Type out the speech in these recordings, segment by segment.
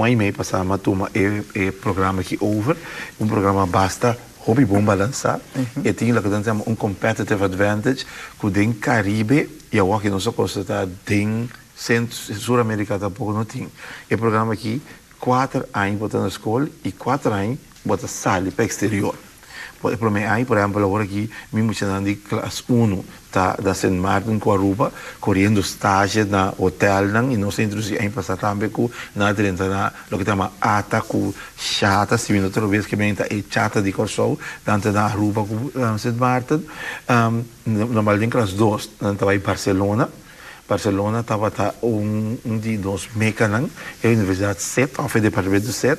Un aña i mei pasá mi a tuma e e programa aki over, un programa basta hopi bon balansá. E tin loke nan ta yama un competitive advantage ku den Karibe i awor aki nos a konstatá den Sur Amerika tampoko no tin. E programa aki kuater aña bo ta na skol i kuater aña bo ta sali pa eksterior. Por e promé aña, por ehèmpel, awor aki mi muchanan di klas unu ta na Sint Maarten ku Aruba koriendo stage na hotelnan i nos a introdusí aña pasá tambe ku nan a drenta na loke ta yama ata ku shata, si mi no ta robes ke men ta e chata di Kòrsou, nan ta na Aruba ku Sint Maarten. Normal den klas dos nan ta bai Barcelona. Barcelona tabata un di nos mekanan, e Universidat set òf e departamento set,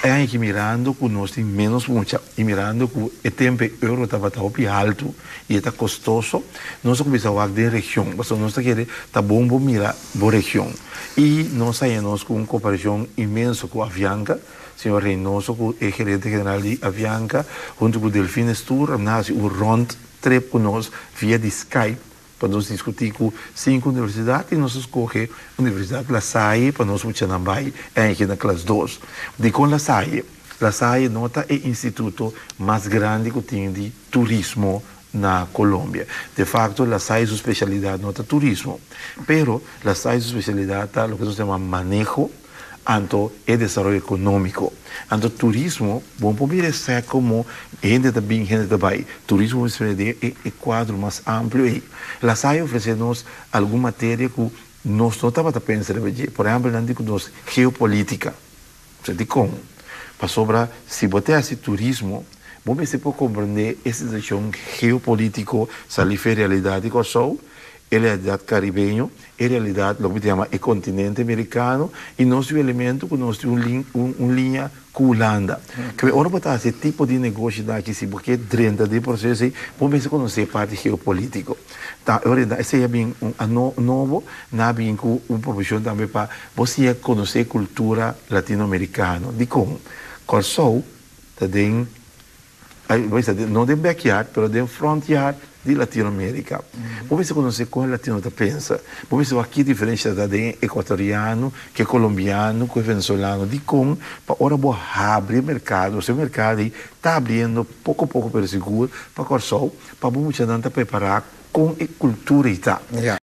e aña aki mirando ku nos tin ménos mucha i mirando ku e tempu e euro tabata hopi haltu i e ta kostoso, nos a kuminsá wak den region, pasobra nos ta kere ta bon bo mira bo region. I nos haña nos ku un koperashon inmenso ku Avianca, señor Reynoso ku e gerente general di Avianca huntu ku Delfines Tour a hasi un rònt trip ku nos via di Skype. Pa nos diskutí ku sinku universidat i nos a skohe Universidat La Salle pa nos muchanan bai eigi na klas dos. Dikon La Salle? La Salle no ta e instituto mas grandi ku tin di turismo na Colombia. De fakto La Salle su spesialidat no ta turismo, pero La Salle su spesialidat ta loke nos ta yama maneho. Anto e desaroyo ekonómiko. Anto turismo, bo no por mira esei komo hende ta bin, hende ta bai. Turismo mester mira den e kuadro mas amplio ei. La Salle ofresé nos algun materia ku nos no tabata pensa riba dje. Por ehèmpel, nan di ku nos geopolítika. Osea, dikon? Pasobra si bo ta hasi turismo, bo mester por komprendé e situashon geopolítiko, salí for e realidat di Kòrsou, e realidat karibeño, e realidat loke mi ta yama e kontinente merikano i nos tin un elemento ku nos tin un un liña ku Hulanda. Kende ora bo ta hasi e tipo di negoshinan aki si bo ke drenta den e proseso ei bo mester konosé e parti geopolítiko. Ta e ora esei a bin un ano nobo, nan a bin ku un proposishon tambe pa bo siña konosé kultura latinoamerikano. Dikon? Kòrsou ta den. Bo bisa no den backyard pero den front yard di Latino America. Bo mester conoce con e Latino ta pensa. Bo mester wak ki diferencia ta den e Ecuatoriano cu e Colombiano cu e Venezolano. Dicon? Pa ora bo habri e mercado, pasobra e mercado ey ta habriendo poco poco pero sigur pa Corsou, pa bo muchanan ta prepara con e cultura ey ta.